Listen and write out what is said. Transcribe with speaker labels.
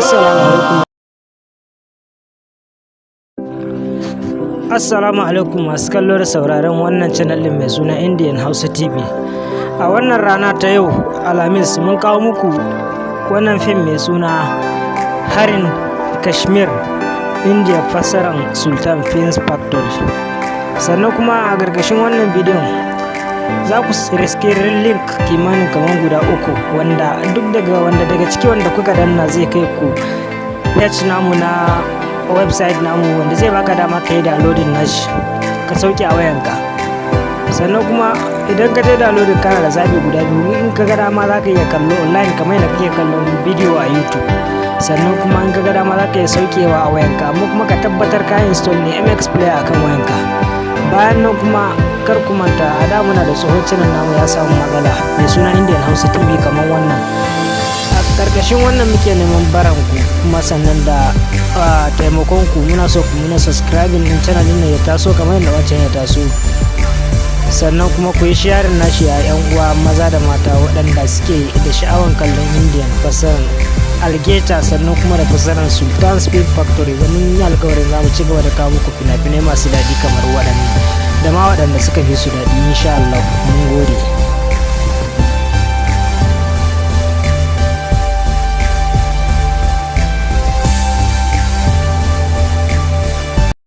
Speaker 1: Assalamu alaikum. Assalamu alaikum masu kallo da sauraron wannan channel ɗin mai suna Indian Hausa TV. A wannan rana ta yau Alhamis, mun kawo muku wannan fim mai suna Harin Kashmir India, fassaran Sultan Films Factory. Sannan kuma a ƙarƙashin wannan bidiyon za ku riske link kimanin kamar guda uku, wanda duk daga wanda daga ciki wanda kuka danna zai kai ku page namu na website namu, wanda zai baka dama ka yi downloading nashi ka sauke a wayanka. Sannan kuma idan ka je downloading, kana da zaɓi guda biyu. In ka ga dama, za ka iya kallo online kamar yadda kake kallon bidiyo a YouTube. Sannan kuma in ka ga dama, za ka iya saukewa a wayanka, amma kuma ka tabbatar ka install ne MX Player akan wayanka. Bayan nan kuma, kar ku manta, a da muna da tsohon channel namu, ya samu matsala, mai suna Indian Hausa TV kamar wannan. A karkashin wannan muke neman baran ku kuma sannan da taimakon ku. Muna so ku muna subscribing din channel din ya taso kamar yadda wancan ya taso. Sannan kuma ku yi sharing nashi a yan uwa maza da mata waɗanda suke da sha'awan kallon Indian fassarar Algeta, sannan kuma da fassarar Sultan Speed Factory. Mun yi alkawarin za mu ci gaba da kawo muku fina-finai masu daɗi kamar waɗannan da ma waɗanda suka fi su daɗi, insha Allah. Mun gode.